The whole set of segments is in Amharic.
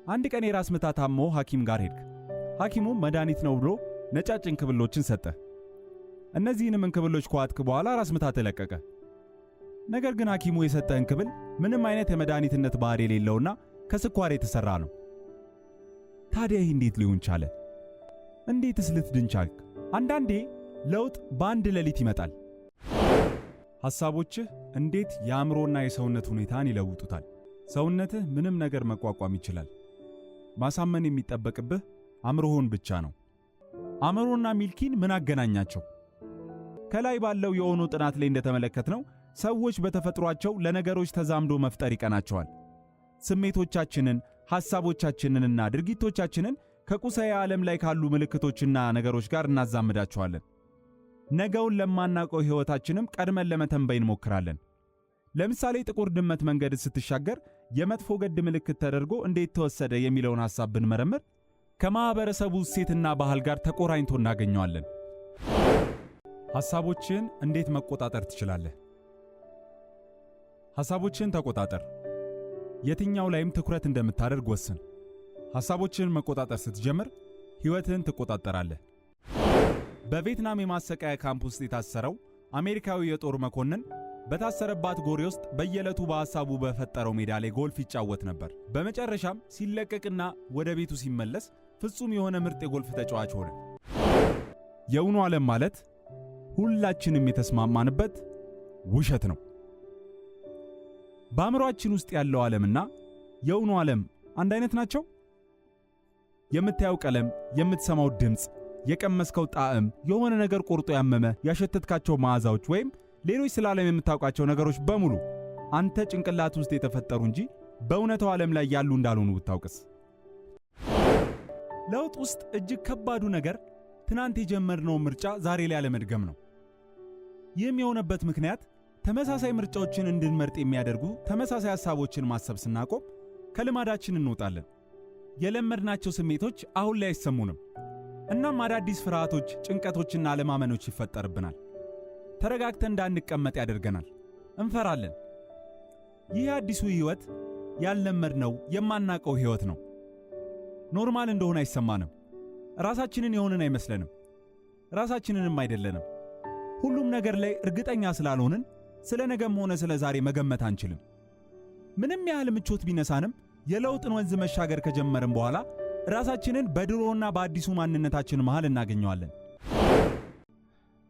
አንድ ቀን የራስ ምታት አሞህ ሐኪም ጋር ሄድክ። ሐኪሙም መድኃኒት ነው ብሎ ነጫጭ እንክብሎችን ሰጠ። እነዚህንም እንክብሎች ከዋጥክ በኋላ ራስ ምታት ለቀቀ። ነገር ግን ሐኪሙ የሰጠህ እንክብል ምንም አይነት የመድኃኒትነት ባህሪ የሌለውና ከስኳር የተሠራ ነው። ታዲያ ይህ እንዴት ሊሆን ቻለ? እንዴትስ ልትድን ቻልክ? አንዳንዴ ለውጥ በአንድ ሌሊት ይመጣል። ሐሳቦችህ እንዴት የአእምሮና የሰውነት ሁኔታን ይለውጡታል። ሰውነትህ ምንም ነገር መቋቋም ይችላል። ማሳመን የሚጠበቅብህ አእምሮህን ብቻ ነው። አእምሮና ሚልኪን ምን አገናኛቸው? ከላይ ባለው የኦኖ ጥናት ላይ እንደተመለከትነው ሰዎች በተፈጥሯቸው ለነገሮች ተዛምዶ መፍጠር ይቀናቸዋል። ስሜቶቻችንን፣ ሐሳቦቻችንንና ድርጊቶቻችንን ከቁሳዊ ዓለም ላይ ካሉ ምልክቶችና ነገሮች ጋር እናዛምዳቸዋለን። ነገውን ለማናውቀው ሕይወታችንም ቀድመን ለመተንበይ እንሞክራለን። ለምሳሌ ጥቁር ድመት መንገድ ስትሻገር የመጥፎ ገድ ምልክት ተደርጎ እንዴት ተወሰደ የሚለውን ሐሳብ ብንመረምር ከማኅበረሰቡ እሴትና ባህል ጋር ተቆራኝቶ እናገኘዋለን። ሐሳቦችህን እንዴት መቆጣጠር ትችላለህ? ሐሳቦችህን ተቆጣጠር። የትኛው ላይም ትኩረት እንደምታደርግ ወስን። ሐሳቦችህን መቆጣጠር ስትጀምር ሕይወትህን ትቆጣጠራለህ። በቪየትናም የማሰቃያ ካምፕ ውስጥ የታሰረው አሜሪካዊ የጦር መኮንን በታሰረባት ጎሬ ውስጥ በየዕለቱ በሐሳቡ በፈጠረው ሜዳ ላይ ጎልፍ ይጫወት ነበር። በመጨረሻም ሲለቀቅና ወደ ቤቱ ሲመለስ ፍጹም የሆነ ምርጥ የጎልፍ ተጫዋች ሆነ። የእውኑ ዓለም ማለት ሁላችንም የተስማማንበት ውሸት ነው። በአእምሮአችን ውስጥ ያለው ዓለምና የእውኑ ዓለም አንድ አይነት ናቸው? የምታየው ቀለም፣ የምትሰማው ድምፅ፣ የቀመስከው ጣዕም፣ የሆነ ነገር ቆርጦ ያመመ፣ ያሸተትካቸው መዓዛዎች ወይም ሌሎች ስለ ዓለም የምታውቃቸው ነገሮች በሙሉ አንተ ጭንቅላት ውስጥ የተፈጠሩ እንጂ በእውነታው ዓለም ላይ ያሉ እንዳልሆኑ ብታውቅስ? ለውጥ ውስጥ እጅግ ከባዱ ነገር ትናንት የጀመርነውን ምርጫ ዛሬ ላይ አለመድገም ነው። ይህም የሆነበት ምክንያት ተመሳሳይ ምርጫዎችን እንድንመርጥ የሚያደርጉ ተመሳሳይ ሐሳቦችን ማሰብ ስናቆም ከልማዳችን እንወጣለን። የለመድናቸው ስሜቶች አሁን ላይ አይሰሙንም። እናም አዳዲስ ፍርሃቶች፣ ጭንቀቶችና አለማመኖች ይፈጠርብናል። ተረጋግተን እንዳንቀመጥ ያደርገናል። እንፈራለን። ይህ አዲሱ ሕይወት ያልለመድነው የማናቀው ሕይወት ነው። Normal እንደሆነ አይሰማንም። ራሳችንን የሆንን አይመስለንም። ራሳችንንም አይደለንም። ሁሉም ነገር ላይ እርግጠኛ ስላልሆንን ስለ ነገም ሆነ ስለ ዛሬ መገመት አንችልም። ምንም ያህል ምቾት ቢነሳንም የለውጥን ወንዝ መሻገር ከጀመርን በኋላ ራሳችንን በድሮና በአዲሱ ማንነታችን መሃል እናገኘዋለን።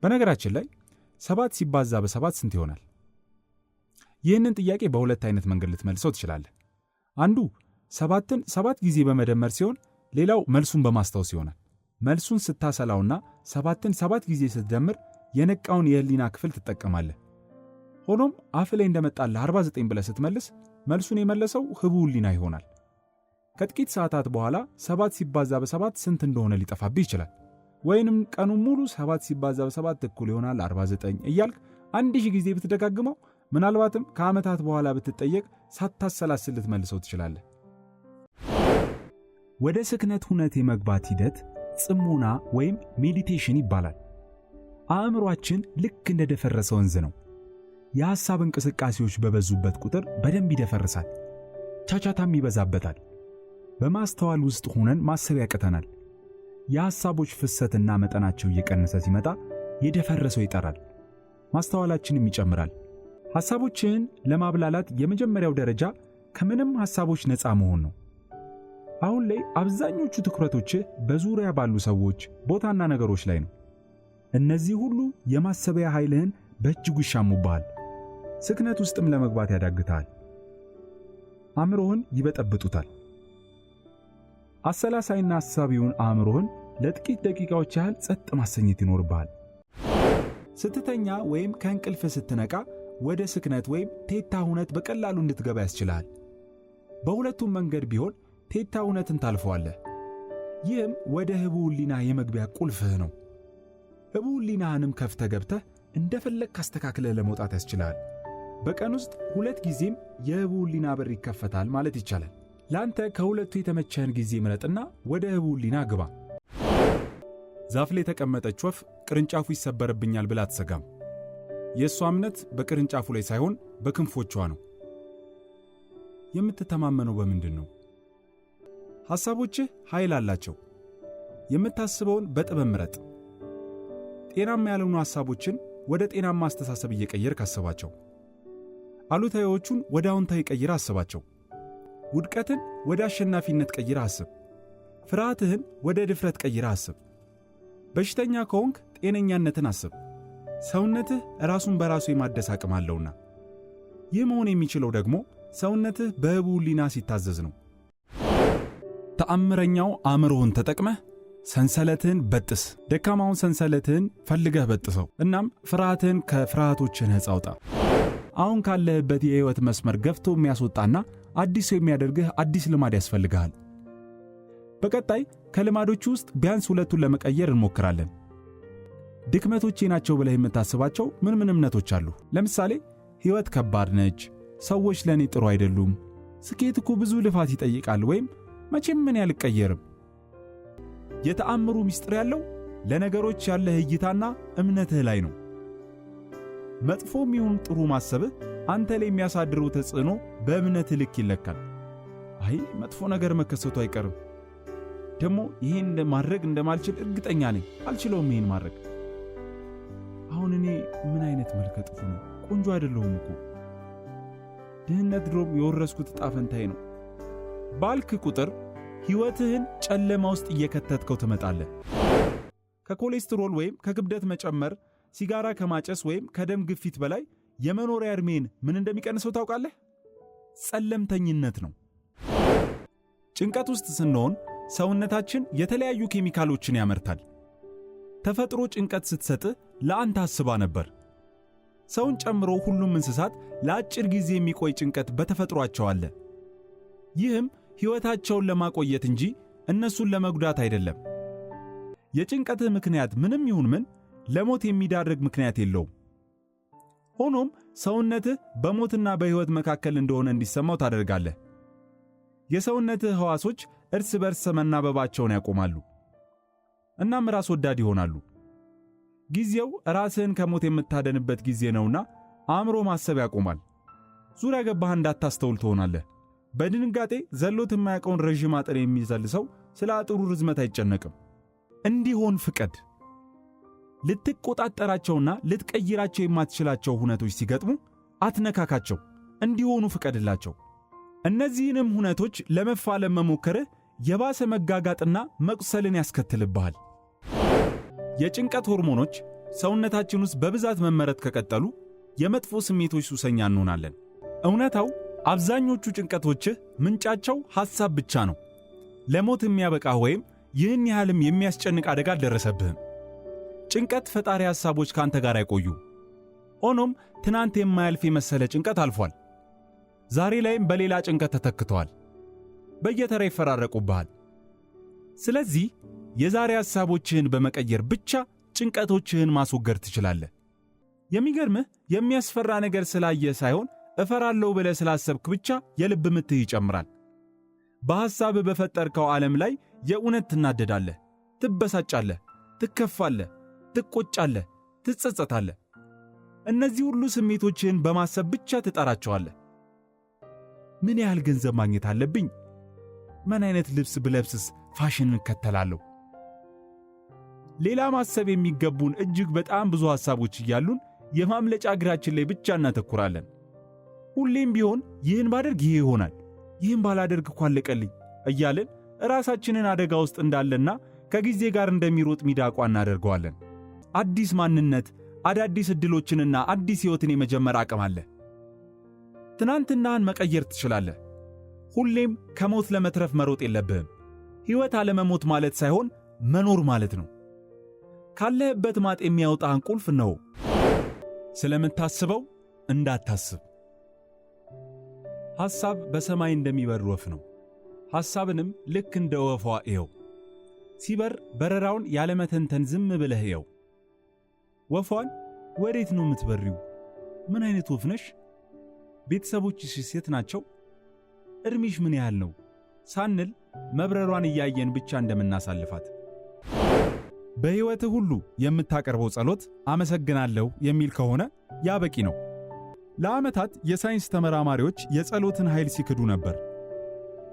በነገራችን ላይ 7 ሲባዛ በ7 ስንት ይሆናል? ይህንን ጥያቄ በሁለት አይነት መንገድ ልትመልሰው ትችላለህ። አንዱ 7ን 7 ጊዜ በመደመር ሲሆን፣ ሌላው መልሱን በማስታወስ ይሆናል። መልሱን ስታሰላውና 7ን 7 ጊዜ ስትደምር የነቃውን የህሊና ክፍል ትጠቀማለህ። ሆኖም አፍ ላይ እንደመጣልህ 49 ብለህ ስትመልስ መልሱን የመለሰው ህቡዕ ህሊና ይሆናል። ከጥቂት ሰዓታት በኋላ 7 ሲባዛ በ7 ስንት እንደሆነ ሊጠፋብህ ይችላል። ወይንም ቀኑን ሙሉ 7 ሲባዛ በ7 እኩል ይሆናል 49 እያልክ 1000 ጊዜ ብትደጋግመው ምናልባትም ከዓመታት በኋላ ብትጠየቅ ሳታሰላስል ልትመልሰው ትችላለህ። ወደ ስክነት ሁነት የመግባት ሂደት ጽሞና ወይም meditation ይባላል። አእምሮአችን ልክ እንደ ደፈረሰ ወንዝ ነው። የሐሳብ እንቅስቃሴዎች በበዙበት ቁጥር በደንብ ይደፈርሳል፣ ቻቻታም ይበዛበታል። በማስተዋል ውስጥ ሆነን ማሰብ ያቅተናል። የሐሳቦች ፍሰትና መጠናቸው እየቀነሰ ሲመጣ የደፈረሰው ይጠራል፣ ማስተዋላችንም ይጨምራል። ሐሳቦችን ለማብላላት የመጀመሪያው ደረጃ ከምንም ሐሳቦች ነፃ መሆን ነው። አሁን ላይ አብዛኞቹ ትኩረቶችህ በዙሪያ ባሉ ሰዎች፣ ቦታና ነገሮች ላይ ነው። እነዚህ ሁሉ የማሰቢያ ኃይልህን በእጅጉ ይሻሙብሃል። ስክነት ውስጥም ለመግባት ያዳግታል። አእምሮህን ይበጠብጡታል። አሰላሳይና አሳቢውን አእምሮህን ለጥቂት ደቂቃዎች ያህል ጸጥ ማሰኘት ይኖርብሃል። ስትተኛ ወይም ከእንቅልፍ ስትነቃ ወደ ስክነት ወይም theta ሁነት በቀላሉ እንድትገባ ያስችልሃል። በሁለቱም መንገድ ቢሆን theta ሁነትን ታልፈዋለህ። ይህም ወደ ህቡዕ ህሊና የመግቢያ ቁልፍህ ነው። ህቡዕ ህሊናህንም ከፍተህ ገብተህ እንደፈለግክ አስተካክለህ ለመውጣት ያስችልሃል። በቀን ውስጥ 2 ጊዜም የህቡዕ ህሊና በር ይከፈታል ማለት ይቻላል። ላንተ ከሁለቱ የተመቸህን ጊዜ ምረጥና ወደ ህቡዕ ህሊና ግባ። ዛፍ ላይ የተቀመጠች ወፍ ቅርንጫፉ ይሰበርብኛል ብላ አትሰጋም። የእሷ እምነት በቅርንጫፉ ላይ ሳይሆን በክንፎቿ ነው። የምትተማመነው በምንድን ነው? ሐሳቦችህ ኃይል አላቸው። የምታስበውን በጥበብ ምረጥ። ጤናማ ያልሆኑ ሐሳቦችን ወደ ጤናማ አስተሳሰብ እየቀየርክ አስባቸው። አሉታዊዎቹን ወደ አዎንታዊ ቀይረህ አስባቸው። ውድቀትን ወደ አሸናፊነት ቀይረህ አስብ። ፍርሃትህን ወደ ድፍረት ቀይረህ አስብ። በሽተኛ ከሆንክ ጤነኛነትን አስብ። ሰውነትህ ራሱን በራሱ የማደስ አቅም አለውና። ይህ መሆን የሚችለው ደግሞ ሰውነትህ በህቡዕ ሕሊና ሲታዘዝ ነው። ተአምረኛው አእምሮህን ተጠቅመህ ሰንሰለትህን በጥስ። ደካማውን ሰንሰለትህን ፈልገህ በጥሰው። እናም ፍርሃትህን ከፍርሃቶችህ ነፃ አውጣ። አሁን ካለህበት የሕይወት መስመር ገፍቶ የሚያስወጣና አዲስ ሰው የሚያደርግህ አዲስ ልማድ ያስፈልግሃል። በቀጣይ ከልማዶቹ ውስጥ ቢያንስ ሁለቱን ለመቀየር እንሞክራለን። ድክመቶቼ ናቸው ብለህ የምታስባቸው ምን ምን እምነቶች አሉ? ለምሳሌ ሕይወት ከባድ ነች፣ ሰዎች ለእኔ ጥሩ አይደሉም፣ ስኬት እኮ ብዙ ልፋት ይጠይቃል፣ ወይም መቼም ምን አልቀየርም። የተአምሩ ምስጢር ያለው ለነገሮች ያለህ እይታና እምነትህ ላይ ነው። መጥፎም ይሁን ጥሩ ማሰብህ አንተ ላይ የሚያሳድረው ተጽዕኖ በእምነትህ ልክ ይለካል። አይ መጥፎ ነገር መከሰቱ አይቀርም፣ ደግሞ ይህን ማድረግ እንደማልችል እርግጠኛ ነኝ፣ አልችለውም ይህን ማድረግ። አሁን እኔ ምን አይነት መልከ ጥፉ ነው? ቆንጆ አይደለሁም እኮ። ድህነት ድሮም የወረስኩት ዕጣ ፈንታዬ ነው ባልክ ቁጥር ሕይወትህን ጨለማ ውስጥ እየከተትከው ትመጣለህ። ከኮሌስትሮል ወይም ከክብደት መጨመር፣ ሲጋራ ከማጨስ ወይም ከደም ግፊት በላይ የመኖሪያ ዕድሜን ምን እንደሚቀንሰው ታውቃለህ? ጸለምተኝነት ነው። ጭንቀት ውስጥ ስንሆን ሰውነታችን የተለያዩ ኬሚካሎችን ያመርታል። ተፈጥሮ ጭንቀት ስትሰጥህ ለአንተ አስባ ነበር። ሰውን ጨምሮ ሁሉም እንስሳት ለአጭር ጊዜ የሚቆይ ጭንቀት በተፈጥሯቸው አለ። ይህም ሕይወታቸውን ለማቆየት እንጂ እነሱን ለመጉዳት አይደለም። የጭንቀትህ ምክንያት ምንም ይሁን ምን ለሞት የሚዳርግ ምክንያት የለውም። ሆኖም ሰውነትህ በሞትና በሕይወት መካከል እንደሆነ እንዲሰማው ታደርጋለህ። የሰውነትህ ሕዋሶች እርስ በርስ መናበባቸውን ያቆማሉ፣ እናም ራስ ወዳድ ይሆናሉ። ጊዜው ራስህን ከሞት የምታደንበት ጊዜ ነውና አእምሮ ማሰብ ያቆማል። ዙሪያ ገባህ እንዳታስተውል ትሆናለህ። በድንጋጤ ዘሎት የማያውቀውን ረዥም አጥር የሚዘል ሰው ስለ አጥሩ ርዝመት አይጨነቅም። እንዲሆን ፍቀድ። ልትቆጣጠራቸውና ልትቀይራቸው የማትችላቸው ሁነቶች ሲገጥሙ አትነካካቸው፣ እንዲሆኑ ፍቀድላቸው። እነዚህንም ሁነቶች ለመፋለም መሞከርህ የባሰ መጋጋጥና መቁሰልን ያስከትልብሃል። የጭንቀት ሆርሞኖች ሰውነታችን ውስጥ በብዛት መመረት ከቀጠሉ የመጥፎ ስሜቶች ሱሰኛ እንሆናለን። እውነታው አብዛኞቹ ጭንቀቶችህ ምንጫቸው ሐሳብ ብቻ ነው። ለሞት የሚያበቃህ ወይም ይህን ያህልም የሚያስጨንቅ አደጋ አልደረሰብህም። ጭንቀት ፈጣሪ ሐሳቦች ካንተ ጋር አይቆዩ። ሆኖም ትናንት የማያልፍ የመሰለ ጭንቀት አልፏል። ዛሬ ላይም በሌላ ጭንቀት ተተክተዋል። በየተራ ይፈራረቁብሃል። ስለዚህ የዛሬ ሐሳቦችህን በመቀየር ብቻ ጭንቀቶችህን ማስወገድ ትችላለህ። የሚገርምህ የሚያስፈራ ነገር ስላየህ ሳይሆን እፈራለሁ ብለህ ስላሰብክ ብቻ የልብ ምትህ ይጨምራል። በሐሳብህ በፈጠርከው ዓለም ላይ የእውነት ትናደዳለህ፣ ትበሳጫለህ፣ ትከፋለህ፣ ትቆጫለህ፣ ትጸጸታለህ። እነዚህ ሁሉ ስሜቶችህን በማሰብ ብቻ ትጠራቸዋለህ። ምን ያህል ገንዘብ ማግኘት አለብኝ? ምን አይነት ልብስ ብለብስስ ፋሽንን እከተላለሁ? ሌላ ማሰብ የሚገቡን እጅግ በጣም ብዙ ሐሳቦች እያሉን የማምለጫ እግራችን ላይ ብቻ እናተኩራለን። ሁሌም ቢሆን ይህን ባደርግ ይሄ ይሆናል፣ ይህን ባላደርግ እኮ አለቀልኝ እያልን ራሳችንን አደጋ ውስጥ እንዳለና ከጊዜ ጋር እንደሚሮጥ ሚዳቋ እናደርገዋለን። አዲስ ማንነት፣ አዳዲስ ዕድሎችንና አዲስ ሕይወትን የመጀመር አቅም አለ። ትናንትናህን መቀየር ትችላለህ። ሁሌም ከሞት ለመትረፍ መሮጥ የለብህም። ሕይወት አለመሞት ማለት ሳይሆን መኖር ማለት ነው። ካለህበት ማጥ የሚያወጣህን ቁልፍ ነው። ስለምታስበው እንዳታስብ። ሐሳብ በሰማይ እንደሚበር ወፍ ነው። ሐሳብንም ልክ እንደ ወፏ እየው። ሲበር በረራውን ያለመተንተን ዝም ብለህ እየው። ወፏን ወዴት ነው የምትበሪው? ምን አይነት ወፍ ነሽ? ቤተሰቦችሽ ሴት ናቸው? እድሜሽ ምን ያህል ነው? ሳንል መብረሯን እያየን ብቻ እንደምናሳልፋት። በሕይወትህ ሁሉ የምታቀርበው ጸሎት አመሰግናለሁ የሚል ከሆነ ያ በቂ ነው። ለዓመታት የሳይንስ ተመራማሪዎች የጸሎትን ኃይል ሲክዱ ነበር።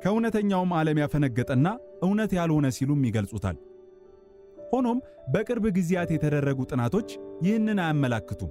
ከእውነተኛውም ዓለም ያፈነገጠና እውነት ያልሆነ ሲሉም ይገልጹታል። ሆኖም በቅርብ ጊዜያት የተደረጉ ጥናቶች ይህንን አያመላክቱም።